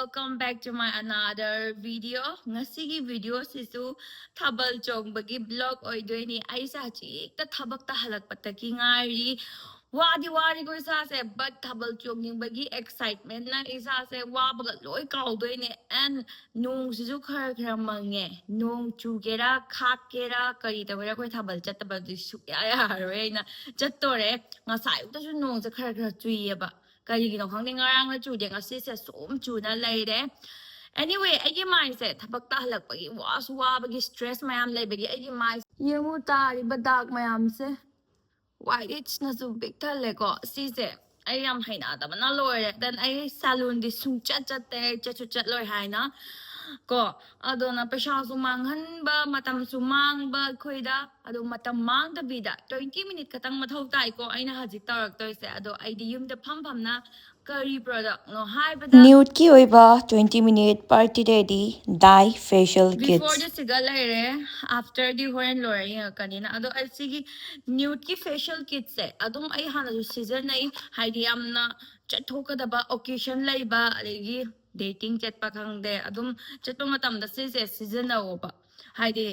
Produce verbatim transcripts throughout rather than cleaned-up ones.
Welcome back to my another video. ꯉꯁꯤꯒꯤ video ꯁꯤꯁꯨ ꯊꯥꯕꯜ ꯆꯣꯡꯕꯒꯤ vlog ꯑꯣꯏꯗꯣꯏꯅꯤ꯫ ꯑꯩꯁꯦ ꯍꯧꯖꯤꯛꯇ ꯊꯕꯛꯇ ꯍꯜꯂꯛꯄꯗꯒꯤ ꯉꯥꯏꯔꯤ꯫ ꯋꯥꯗꯤ ꯋꯥꯔꯤꯀꯣ ꯏꯁꯥꯁꯦ, but ꯊꯥꯕꯜ ꯆꯣꯡꯅꯤꯡꯕꯒꯤ excitement ꯅ ꯏꯁꯥꯁꯦ ꯋꯥꯕꯒ ꯂꯣꯏ ꯀꯥꯎꯗꯣꯏꯅꯦ꯫ And ꯅꯣꯡꯁꯤꯁꯨ ꯈꯔ ꯈꯔ ꯃꯪꯉꯦ꯫ ꯅꯣꯡ ꯆꯨꯒꯦꯔꯥ ꯈꯥꯛꯀꯦꯔꯥ ꯀꯔꯤ ꯇꯧꯒꯦꯔꯥ, ꯑꯩꯈꯣꯏ ꯊꯥꯕꯜ ꯆꯠꯇꯕꯗꯤ ꯁꯨꯛꯌꯥ ꯌꯥꯔꯔꯣꯏ꯫ ꯑꯩꯅ ꯆꯠꯇꯣꯔꯦ꯫ ꯉꯁꯥꯏ ꯑꯌꯨꯛꯇꯁꯨ ꯅꯣꯡꯁꯦ ꯈꯔ ꯈꯔ ꯆꯨꯏꯌꯦꯕ꯫ ꯀꯔꯤꯒꯤꯅꯣ ꯈꯪꯗꯦ, ꯉꯔꯥꯡꯅ ꯆꯨꯗꯦ, ꯉꯁꯤꯁꯦ ꯁꯨꯝ ꯆꯨꯅ ꯂꯩꯔꯦ꯫ Anyway, ꯑꯩꯒꯤ ꯃꯥꯏꯁꯦ ꯊꯕꯛ ꯇꯥꯍꯜꯂꯛꯄꯒꯤ ꯋꯥꯁꯨ ꯋꯥꯕꯒꯤ stress ꯃꯌꯥꯝ ꯂꯩꯕꯒꯤ ꯑꯩꯒꯤ ꯃꯥꯏꯁꯦ ꯌꯦꯡꯉꯨ, ꯇꯥꯔꯤꯕ ꯗꯥꯛ ꯃꯌꯥꯝꯁꯦ꯫ White ꯍꯦꯠꯁꯅꯁꯨ ꯄꯤꯛ ꯊꯜꯂꯦꯀꯣ꯫ ꯁꯤꯁꯦ ꯑꯩ ꯌꯥꯝ ꯍꯩꯅꯗꯕꯅ ꯂꯣꯏꯔꯦ꯫ Then ꯑꯩ ꯁꯦꯂꯨꯟꯗꯤ ꯁꯨꯡꯆꯠ ꯆꯠꯇꯦ, ꯆꯠꯁꯨ ꯆꯠꯂꯣꯏ ꯍꯥꯏꯅ ꯀꯣ꯫ ꯑꯗꯨꯅ ꯄꯩꯁꯥꯁꯨ ꯃꯥꯡꯍꯟꯕ, ꯃꯇꯝꯁꯨ ꯃꯥꯡꯕ ꯑꯩꯈꯣꯏꯗ꯫ ꯑꯗꯣ ꯃꯇꯝ ꯃꯥꯡꯗꯕꯤꯗ twenty minute ꯈꯛꯇꯪ ꯃꯊꯧ ꯇꯥꯏꯀꯣ ꯑꯩꯅ ꯍꯧꯖꯤꯛ ꯇꯧꯔꯛꯇꯣꯏꯁꯦ꯫ ꯑꯗꯣ ꯑꯩꯗꯤ ꯌꯨꯝꯗ ꯐꯝ ꯐꯝꯅ ꯀꯔꯤ product ꯅꯣ ꯍꯥꯏꯕꯗ, Nude ꯀꯤ ꯑꯣꯏꯕ twenty minute party ready dye facial before kits꯫ ꯗ ꯁꯤꯒ ꯂꯩꯔꯦ, after ꯗꯤ ꯍꯣꯔꯦꯟ ꯂꯣꯏꯔ ꯌꯦꯡꯉꯛꯀꯅꯤꯅ꯫ ꯑꯗꯣ ꯑꯩ ꯁꯤꯒꯤ nude ꯀꯤ facial kit ꯁꯦ ꯑꯗꯨꯝ ꯑꯩ ꯍꯥꯟꯅꯁꯨ ꯁꯤꯖꯤꯟꯅꯩ, ꯍꯥꯏꯗꯤ ꯌꯥꯝꯅ ꯆꯠꯊꯣꯛꯀꯗꯕ occasion ꯂꯩꯕ, ꯑꯗꯒꯤ dating ꯆꯠꯄ ꯈꯪꯗꯦ, ꯑꯗꯨꯝ ꯆꯠꯄ ꯃꯇꯝꯗ ꯁꯤꯁꯦ ꯁꯤꯖꯤꯟꯅꯧꯕ, ꯍꯥꯏꯗꯤ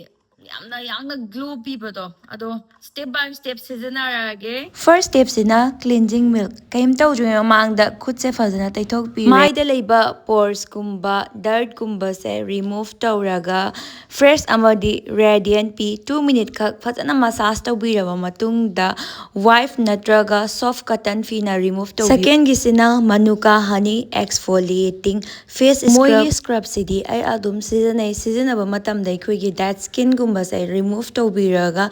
ꯌꯥꯝꯅ ꯌꯥꯝꯅ glow ꯄꯤꯕꯗꯣ꯫ ꯑꯗꯣ step by step ꯁꯤꯖꯤꯟꯅꯔꯛꯑꯒꯦ꯫ First step ꯁꯤꯅ cleansing milk꯫ ꯀꯩꯝ ꯇꯧꯗ꯭ꯔꯤꯉꯩ ꯃꯃꯥꯡꯗ ꯈꯨꯠꯁꯦ ꯐꯖꯅ ꯇꯩꯊꯣꯛꯄꯤꯔꯦ꯫ ꯃꯥꯏꯗ ꯂꯩꯕ pores ꯀꯨꯝꯕ, dirt ꯀꯨꯝꯕꯁꯦ remove ꯇꯧꯔꯒ fresh ꯑꯃꯗꯤ radiant ꯄꯤ꯫ Two minute ꯈꯛ ꯐꯖꯅ massage ꯇꯧꯕꯤꯔꯕ ꯃꯇꯨꯡꯗ wipe ꯅꯠꯇ꯭ꯔꯒ soft cotton ꯐꯤꯅ remove ꯇꯧꯕꯤꯌꯨ꯫ Second ꯒꯤꯁꯤꯅ Manuka Honey Exfoliating Face Scrub꯫ ꯃꯣꯏꯒꯤ scrub ꯁꯤꯗꯤ ꯑꯩ ꯑꯗꯨꯝ ꯁꯤꯖꯤꯟꯅꯩ꯫ ꯁꯤꯖꯤꯟꯅꯕ ꯃꯇꯝꯗ ꯑꯩꯈꯣꯏꯒꯤ dead skin ꯒꯨꯝꯕꯁꯦ remove ꯇꯧꯕꯤꯔꯒ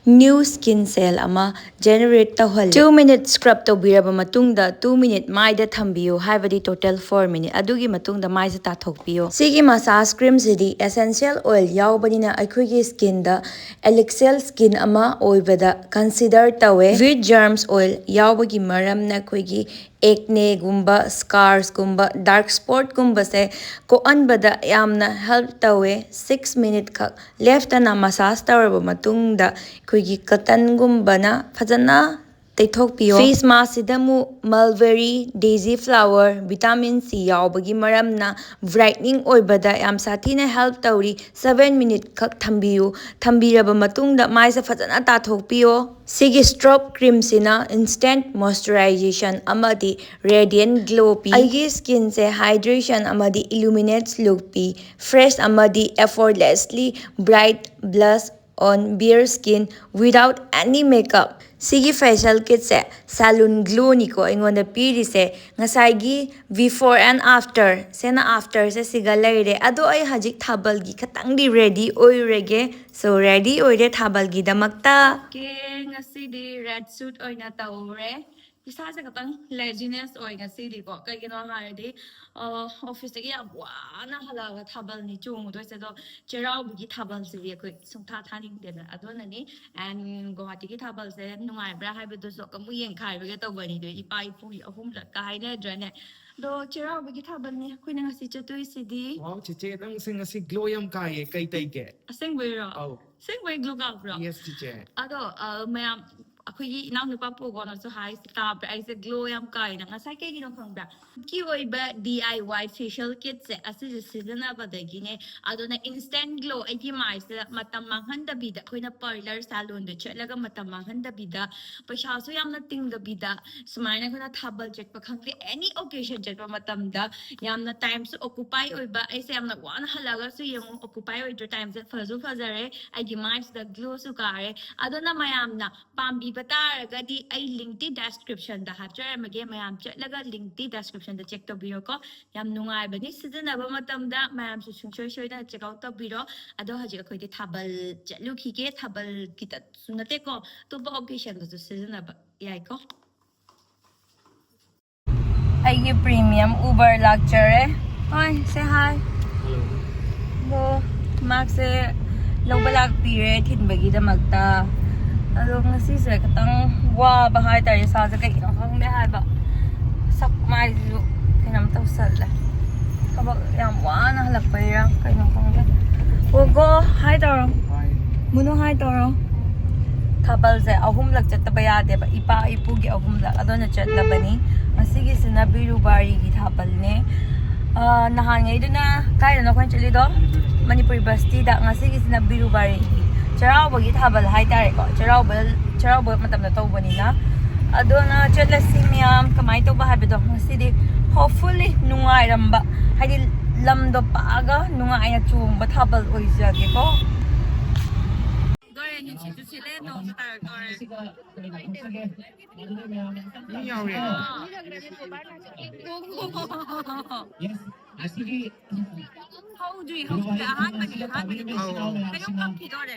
new skin cell ꯑꯃ generate ꯇꯧꯍꯜꯂꯤ꯫ Two minute scrub ꯇꯧꯕꯤꯔꯕ ꯃꯇꯨꯡꯗ two minute ꯃꯥꯏꯗ ꯊꯝꯕꯤꯌꯨ, ꯍꯥꯏꯕꯗꯤ total four minute꯫ ꯑꯗꯨꯒꯤ ꯃꯇꯨꯡꯗ ꯃꯥꯏꯁꯦ ꯇꯥꯊꯣꯛꯄꯤꯌꯨ꯫ ꯁꯤꯒꯤ massage cream ꯁꯤꯗꯤ essential oil ꯌꯥꯎꯕꯅꯤꯅ ꯑꯩꯈꯣꯏꯒꯤ skin ꯗ elixir skin ꯑꯃ ꯑꯣꯏꯕꯗ consider ꯇꯧꯋꯦ꯫ Wheat germs oil ꯌꯥꯎꯕꯒꯤ ꯃꯔꯝꯅ ꯑꯩꯈꯣꯏꯒꯤ acne ꯒꯨꯝꯕ, scars ꯀꯨꯝꯕ, dark spot ꯀꯨꯝꯕꯁꯦ ꯀꯣꯛꯍꯟꯕꯗ ꯌꯥꯝꯅ help ꯇꯧꯋꯦ꯫ Six minute ꯈꯛ ꯂꯦꯞꯇꯅ massage ꯇꯧꯔꯕ ꯃꯇꯨꯡꯗ ꯑꯩꯈꯣꯏꯒꯤ cotton ꯒꯨꯝꯕꯅ ꯐꯖꯅ ꯇꯩꯊꯣꯛꯄꯤꯌꯣ꯫ ꯐꯦꯁ ꯃꯥꯁꯁꯤꯗ ꯑꯃꯨꯛ mulberry, daisy flower, vitamin C ꯌꯥꯎꯕꯒꯤ ꯃꯔꯝꯅ brightening ꯑꯣꯏꯕꯗ ꯌꯥꯝ ꯁꯥꯊꯤꯅ help ꯇꯧꯔꯤ꯫ Seven minute ꯈꯛ ꯊꯝꯕꯤꯌꯨ꯫ ꯊꯝꯕꯤꯔꯕ ꯃꯇꯨꯡꯗ ꯃꯥꯏꯁꯦ ꯐꯖꯅ ꯇꯥꯊꯣꯛꯄꯤꯌꯣ꯫ ꯁꯤꯒꯤ strobe cream ꯁꯤꯅ instant moisturization ꯑꯃꯗꯤ radiant glow ꯄꯤ꯫ ꯑꯩꯒꯤ skin ꯁꯦ hydration ꯑꯃꯗꯤ illuminates look ꯄꯤ꯫ Fresh ꯑꯃꯗꯤ effortlessly bright blush on bare skin without any makeup꯫ ꯁꯤꯒꯤ facial kit ꯁꯦ Salon Glow ꯅꯤꯀꯣ ꯑꯩꯉꯣꯟꯗ ꯄꯤꯔꯤꯁꯦ꯫ ꯉꯁꯥꯏꯒꯤ before and after ꯁꯦꯅ after ꯁꯦ ꯁꯤꯒ ꯂꯩꯔꯦ꯫ ꯑꯗꯣ ꯑꯩ ꯍꯧꯖꯤꯛ ꯊꯥꯕꯜꯒꯤ ꯈꯇꯪꯗꯤ ready ꯑꯣꯏꯔꯨꯔꯒꯦ꯫ So ready ꯑꯣꯏꯔꯦ ꯊꯥꯕꯜꯒꯤꯗꯃꯛꯇ꯫ Okay, ꯉꯁꯤꯗꯤ red suit ꯑꯣꯏꯅ ꯇꯧꯔꯦ꯫ ꯏꯁꯥꯁꯦ ꯈꯇꯪ laziness ꯑꯣꯏ ꯉꯁꯤꯗꯤꯀꯣ꯫ ꯀꯩꯒꯤꯅꯣ ꯍꯥꯏꯔꯗꯤ ꯑꯣꯐꯤꯁꯇꯒꯤ ꯌꯥꯝ ꯋꯥꯅ ꯍꯜꯂꯛꯑꯒ ꯊꯥꯕꯜꯅꯤ ꯆꯣꯡꯉꯨꯗꯣꯏꯁꯦ꯫ ꯑꯗꯣ ꯆꯩꯔꯥꯎꯕꯒꯤ ꯊꯥꯕꯜꯁꯤꯗꯤ ꯑꯩꯈꯣꯏ ꯁꯨꯡꯊꯥ ꯊꯥꯅꯤꯡꯗꯦꯅ꯫ ꯑꯗꯨꯅꯅꯤ꯫ And ꯒꯨꯋꯥꯍꯥꯇꯤꯒꯤ ꯊꯥꯕꯜꯁꯦ ꯅꯨꯡꯉꯥꯏꯕ꯭ꯔꯥ ꯍꯥꯏꯕꯗꯨꯁꯨ ꯑꯃꯨꯛ ꯌꯦꯡꯈꯥꯏꯕꯒ ꯇꯧꯕꯅꯤꯗꯣ꯫ ꯏꯄꯥ ꯏꯄꯨꯒꯤ ꯑꯍꯨꯝꯂꯛꯀ ꯍꯥꯏꯅꯗ꯭ꯔꯅꯦ꯫ ꯑꯗꯣ ꯆꯩꯔꯥꯎꯕꯒꯤ ꯊꯥꯕꯜꯅꯤ ꯑꯩꯈꯣꯏꯅ ꯉꯁꯤ ꯆꯠꯇꯣꯏꯁꯤꯗꯤ꯫ Wow, ꯆꯦꯆꯦ, ꯅꯪꯁꯦ ꯉꯁꯤ glow ꯌꯥꯝ ꯀꯥꯏꯌꯦ꯫ ꯀꯩ ꯇꯩꯒꯦ? ꯑꯁꯦꯡꯕꯩꯔꯣ? ꯑꯧ꯫ ꯑꯁꯦꯡꯕꯩ glow ꯀꯥꯕ꯭ꯔꯣ? Yes, ꯆꯦꯆꯦ꯫ ꯑꯗꯣ ꯑ, ꯃꯌꯥꯝ ꯑꯩꯈꯣꯏꯒꯤ ꯏꯅꯥꯎꯅꯨꯄꯥ ꯄꯣꯒꯣꯅꯁꯨ ꯍꯥꯏ, ꯇꯥꯕ꯭ꯔꯥ? ꯑꯩꯁꯦ glow ꯌꯥꯝ ꯀꯥꯏꯅ꯫ ꯉꯁꯥꯏ ꯀꯩꯒꯤꯅꯣ ꯈꯪꯕ꯭ꯔꯥ? ꯒꯤ ꯑꯣꯏꯕ D I Y facial kit ꯁꯦ ꯑꯁꯤꯁꯦ ꯁꯤꯖꯤꯟꯅꯕꯗꯒꯤꯅꯦ꯫ ꯑꯗꯨꯅ instant glow ꯑꯩꯒꯤ ꯃꯥꯏꯁꯤꯗ ꯃꯇꯝ ꯃꯥꯡꯍꯟꯗꯕꯤꯗ, ꯑꯩꯈꯣꯏꯅ parlour salon ꯗ ꯆꯠꯂꯒ ꯃꯇꯝ ꯃꯥꯡꯍꯟꯗꯕꯤꯗ, ꯄꯩꯁꯥꯁꯨ ꯌꯥꯝꯅ ꯇꯤꯡꯗꯕꯤꯗ, ꯁꯨꯃꯥꯏꯅ ꯑꯩꯈꯣꯏꯅ ꯊꯥꯕꯜ ꯆꯠꯄ ꯈꯪꯗꯦ, any occasion ꯆꯠꯄ ꯃꯇꯝꯗ ꯌꯥꯝꯅ time ꯁꯨ occupy ꯑꯣꯏꯕ꯫ ꯑꯩꯁꯦ ꯌꯥꯝꯅ ꯋꯥꯅ ꯍꯜꯂꯒꯁꯨ ꯌꯦꯡꯉꯨ, occupy ꯑꯣꯏꯗ꯭ꯔꯣ? Time ꯁꯦ ꯐꯁꯨ ꯐꯖꯔꯦ, ꯑꯩꯒꯤ ꯃꯥꯏꯁꯤꯗ glow ꯁꯨ ꯀꯥꯔꯦ꯫ ꯑꯗꯨꯅ ꯃꯌꯥꯝꯅ ꯄꯥꯝꯕꯤꯕ ꯇꯥꯔꯒꯗꯤ ꯑꯩ link ꯇꯤ description ꯗ ꯍꯥꯞꯆꯔꯝꯃꯒꯦ, ꯃꯌꯥꯝ ꯆꯠꯂꯒ link ꯇꯤ description ꯗ check ꯇꯧꯕꯤꯔꯣꯀꯣ꯫ ꯌꯥꯝ ꯅꯨꯡꯉꯥꯏꯕꯅꯤ ꯁꯤꯖꯤꯟꯅꯕ ꯃꯇꯝꯗ, ꯃꯌꯥꯝꯁꯨ ꯁꯨꯡꯁꯣꯏ ꯁꯣꯏꯗꯅ check out ꯇꯧꯕꯤꯔꯣ꯫ ꯑꯗꯣ ꯍꯧꯖꯤꯛ ꯑꯩꯈꯣꯏꯗꯤ ꯊꯥꯕꯜ ꯆꯠꯂꯨꯈꯤꯒꯦ, ꯊꯥꯕꯜꯒꯤꯇꯁꯨ ꯅꯠꯇꯦꯀꯣ, ꯑꯇꯣꯞꯄ occasion ꯗꯁꯨ ꯁꯤꯖꯤꯟꯅꯕ ꯌꯥꯏꯀꯣ꯫ ꯑꯩꯒꯤ premium Uber ꯂꯥꯛꯆꯔꯦ꯫ Hi, say hi꯫ ꯑꯗꯣ ꯃꯥꯁꯦ ꯂꯧꯕ ꯂꯥꯛꯄꯤꯔꯦ ꯊꯤꯟꯕꯒꯤꯗꯃꯛꯇ꯫ ꯑꯗꯣ ꯉꯁꯤꯁꯦ ꯈꯤꯇꯪ ꯋꯥꯕ ꯍꯥꯏꯇꯥꯔꯦ, ꯏꯁꯥꯁꯦ ꯀꯩꯒꯤꯅꯣ ꯈꯪꯗꯦ ꯍꯥꯏꯕ꯫ ꯁꯛ ꯃꯥꯏꯁꯤꯁꯨ ꯀꯩꯅꯣꯝ ꯇꯧꯁꯜꯂꯦ꯫ ꯊꯕꯛ ꯌꯥꯝ ꯋꯥꯅ ꯍꯜꯂꯛꯄꯩꯔꯥ ꯀꯩꯅꯣ ꯈꯪꯗꯦ꯫ ꯄꯣꯒꯣ, hi ꯇꯧꯔꯣ꯫ Hi꯫ ꯃꯨꯅꯨ, hi ꯇꯧꯔꯣ꯫ ꯊꯥꯕꯜꯁꯦ ꯑꯍꯨꯝꯂꯛ ꯆꯠꯇꯕ ꯌꯥꯗꯦꯕ, ꯏꯄꯥ ꯏꯄꯨꯒꯤ ꯑꯍꯨꯝꯂꯛ, ꯑꯗꯨꯅ ꯆꯠꯂꯕꯅꯤ꯫ ꯉꯁꯤꯒꯤꯁꯤꯅ ꯕꯤꯔꯨꯕꯥꯔꯤꯒꯤ ꯊꯥꯕꯜꯅꯦ꯫ ꯑ, ꯅꯍꯥꯟꯉꯩꯗꯨꯅ ꯀꯥꯏꯗꯅꯣ ꯑꯩꯈꯣꯏꯅ ꯆꯠꯂꯤꯗꯣ? ꯃꯅꯤꯄꯨꯔꯤ ꯕꯁꯇꯤꯗ꯫ ꯉꯁꯤꯒꯤꯁꯤꯅ ꯕꯤꯔꯨꯕꯥꯔꯤꯒꯤ ꯆꯩꯔꯥꯎꯕꯒꯤ ꯊꯥꯕꯜ ꯍꯥꯏꯇꯥꯔꯦꯀꯣ, ꯆꯩꯔꯥꯎꯕ, ꯆꯩꯔꯥꯎꯕ ꯃꯇꯝꯗ ꯇꯧꯕꯅꯤꯅ꯫ ꯑꯗꯨꯅ ꯆꯠꯂꯁꯤ ꯃꯌꯥꯝ꯫ ꯀꯃꯥꯏꯅ ꯇꯧꯕ ꯍꯥꯏꯕꯗꯣ ꯉꯁꯤꯗꯤ hopefully ꯅꯨꯡꯉꯥꯏꯔꯝꯕ, ꯍꯥꯏꯗꯤ ꯂꯝꯗꯣ ꯄꯥꯛꯑꯒ ꯅꯨꯡꯉꯥꯏꯅ ꯆꯣꯡꯕ ꯊꯥꯕꯜ ꯑꯣꯏꯖꯒꯦꯀꯣ꯫ ꯂꯣꯏꯔꯦ, ꯅꯨꯡꯁꯤꯠꯁꯨ ꯁꯤꯠꯂꯦ, ꯅꯣꯡꯁꯨ ꯇꯥꯔꯛꯇꯣꯔꯦ꯫ ꯃꯤ ꯌꯥꯎꯔꯦ꯫ ꯍꯧꯗ꯭ꯔꯤ, ꯍꯧꯗ꯭ꯔꯤ, ꯑꯍꯥꯟꯕꯅꯤ, ꯑꯍꯥꯟꯕꯅꯤ꯫ ꯑꯧ, ꯑꯧ꯫ ꯀꯩꯅꯣꯝ ꯀꯞꯈꯤꯗꯧꯔꯦ꯫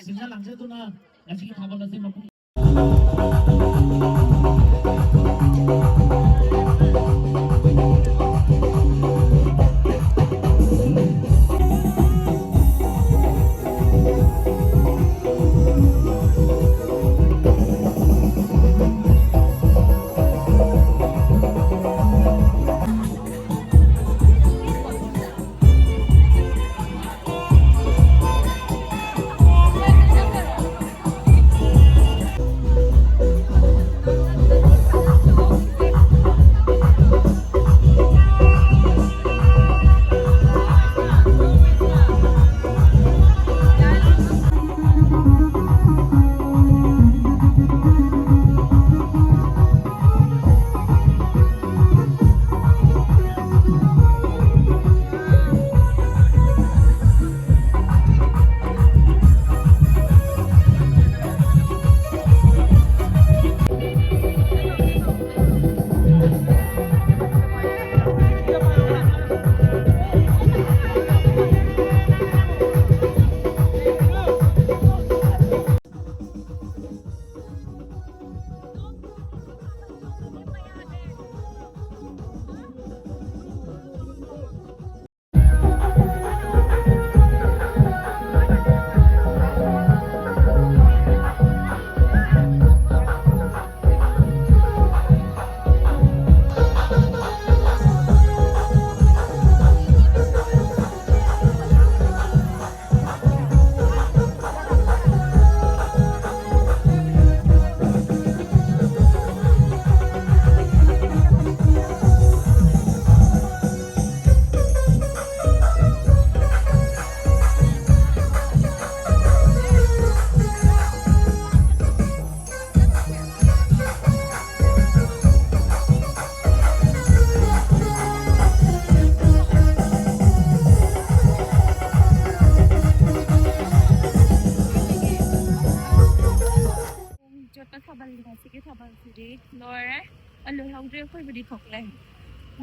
ꯂꯣꯏꯔꯦ꯫ ꯑ, ꯂꯣꯏꯍꯧꯗ꯭ꯔꯦ, ꯑꯩꯈꯣꯏꯕꯨꯗꯤ ꯊꯣꯛꯂꯦ꯫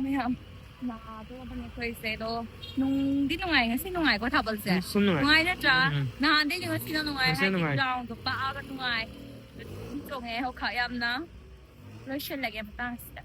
ꯃꯌꯥꯝ ꯂꯥꯛꯑꯗꯧꯔꯕꯅꯦ ꯑꯩꯈꯣꯏꯁꯦ꯫ ꯑꯗꯣ ꯅꯨꯡꯗꯤ ꯅꯨꯡꯉꯥꯏ, ꯉꯁꯤ ꯅꯨꯡꯉꯥꯏꯀꯣ ꯊꯥꯕꯜꯁꯦ? ꯁꯨꯝ ꯅꯨꯡꯉꯥꯏ꯫ ꯅꯨꯡꯉꯥꯏ ꯅꯠꯇ꯭ꯔꯥ? ꯎꯝ꯫ ꯅꯍꯥꯟꯗꯩꯗꯤ ꯉꯁꯤꯅ ꯅꯨꯡꯉꯥꯏ, ꯉꯁꯤꯅ ꯍꯥꯏꯗꯤ ꯅꯨꯡꯉꯥꯏ꯫ ꯒ꯭ꯔꯥꯎꯟꯗꯣ ꯄꯥꯛꯑꯒ ꯅꯨꯡꯉꯥꯏ꯫ ꯑꯗꯨꯝ ꯆꯣꯡꯉꯦ ꯍꯧꯈꯥ ꯌꯥꯝꯅ꯫ ꯂꯣꯏꯁꯤꯜꯂꯒꯦ ꯃꯇꯥꯡꯁꯤꯗ꯫